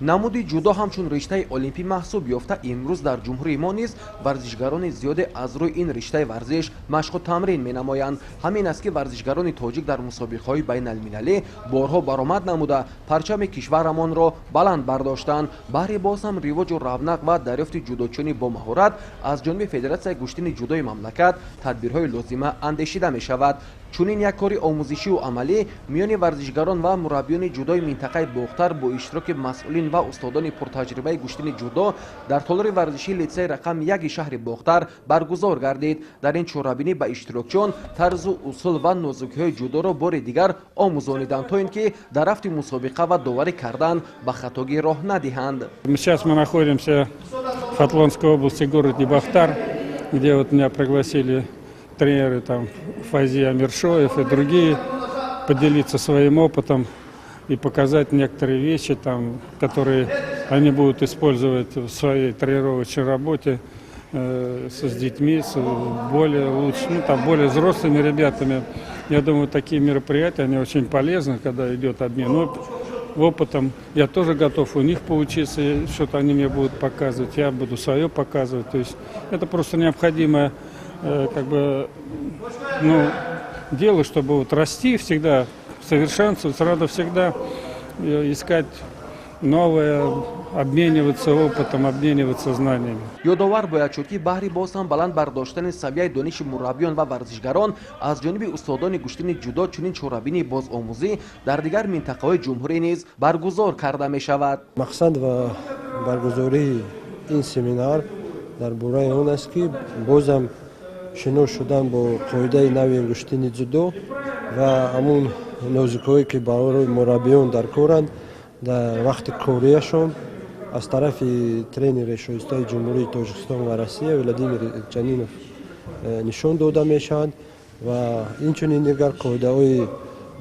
Намуди ҷудо ҳамчун риштаи олимпӣ маҳсуб ёфта, имрӯз дар ҷумҳурии мо низ варзишгарони зиёде аз рӯи ин риштаи варзиш машқу тамрин менамоянд. Ҳамин аст, ки варзишгарони тоҷик дар мусобиқаҳои байналмилалӣ борҳо баромад намуда, парчами кишварамонро баланд бардоштанд. Баҳри боз ҳам ривоҷу равнақ ва дарёфти ҷудочиёни бомаҳорат аз ҷониби Федератсияи гӯштини ҷудои мамлакат тадбирҳои лозима андешида мешавад. Чунин як кори омӯзишиву амалӣ миёни варзишгарон ва мураббиёни ҷудои минтақаи Бохтар бо иштироки масъулин ва устодони пуртаҷрибаи гӯштини ҷудо дар толори варзишии литсейи рақами 1 шаҳри Бохтар баргузор гардид. Дар ин чорабинӣ ба иштирокчиён тарзу усул ва нозукиҳои ҷудоро бори дигар омӯзониданд, то ин ки дар рафти мусобиқа ва доварӣ кардан ба хатогӣ роҳ надиҳанд. Сейчас мы находимся в Хатлонской области, городе Бохтар, где вот меня пригласили тренеры там Файзи Амиршоев и другие поделиться своим опытом и показать некоторые вещи, там, которые они будут использовать в своей тренировочной работе с детьми, с более лучше, ну, там, более взрослыми ребятами. Я думаю, такие мероприятия, они очень полезны, когда идет обмен опытом. Я тоже готов у них поучиться, что-то они мне будут показывать, я буду свое показывать. То есть это просто необходимое как бы, ну, дело, чтобы вот расти всегда, совершенствоваться, надо всегда искать новое, обмениваться опытом, обмениваться знаниями. Ёдовар бояд шуд, ки баҳри боз ҳам баланд бардоштани савияи дониши мураббиён ва варзишгарон аз ҷониби устодони гӯштини ҷудо чунин чорабинии бозомӯзӣ дар дигар минтақаҳои ҷумҳурӣ низ баргузор карда мешавад. Мақсад ва баргузории ин семинар дар бораи он аст, ки бозам шинос шудан бо қоидаи нави гӯштини ҷудо ва ҳамун нозукиҳое, ки барои мураббиён дар коранд дар вақти кориашон, аз тарафи тренери шоистаи Ҷумҳурии Тоҷикистон ва Россия Владимир Ҷанинов нишон дода мешаванд ва инчунин дигар қоидаҳои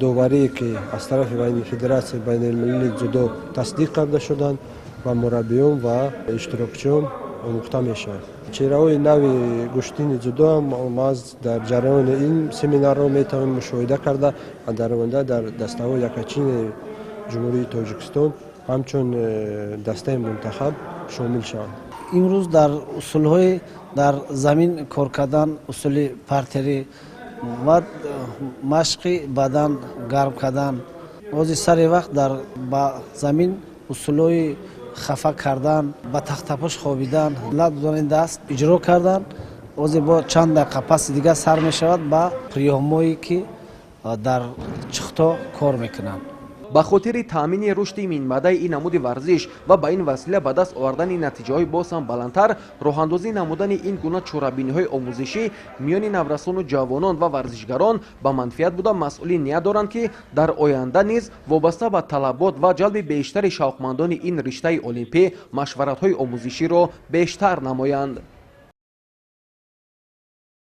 доварие, ки аз тарафи Федератсияи байналмилалии ҷудо тасдиқ карда шуданд, ба мураббиён ва иштирокчиён омӯхта мешавад. Чеҳраҳои нави гӯштини ҷудоам маҳз дар ҷараёни ин семинарро метавонем мушоҳида карда ва дар оянда дар дастаҳои якачини Ҷумҳурии Тоҷикистон ҳамчун дастаи мунтахаб шомил шаванд. Имрӯз дар усулҳои дар замин кор кардан, усули партерӣ ва машқи бадан гарм кардан, ҳозир сари вақт дар ба замин усулҳои хафа кардан, ба тахтапош хобидан, лат додани даст иҷро кардан. Ҳозир бо чанд дақиқа паси дигар сар мешавад ба приёмҳое, ки дар чихто кор мекунанд. Ба хотири таъмини рушди минбаъдаи ин намуди варзиш ва ба ин васила ба даст овардани натиҷаҳои боз ҳам баландтар, роҳандозӣ намудани ин гуна чорабиниҳои омӯзишӣ миёни наврасону ҷавонон ва варзишгарон ба манфиат буда, масъулин ният доранд, ки дар оянда низ вобаста ба талабот ва ҷалби бештари шавқмандони ин риштаи олимпӣ машваратҳои омӯзиширо бештар намоянд.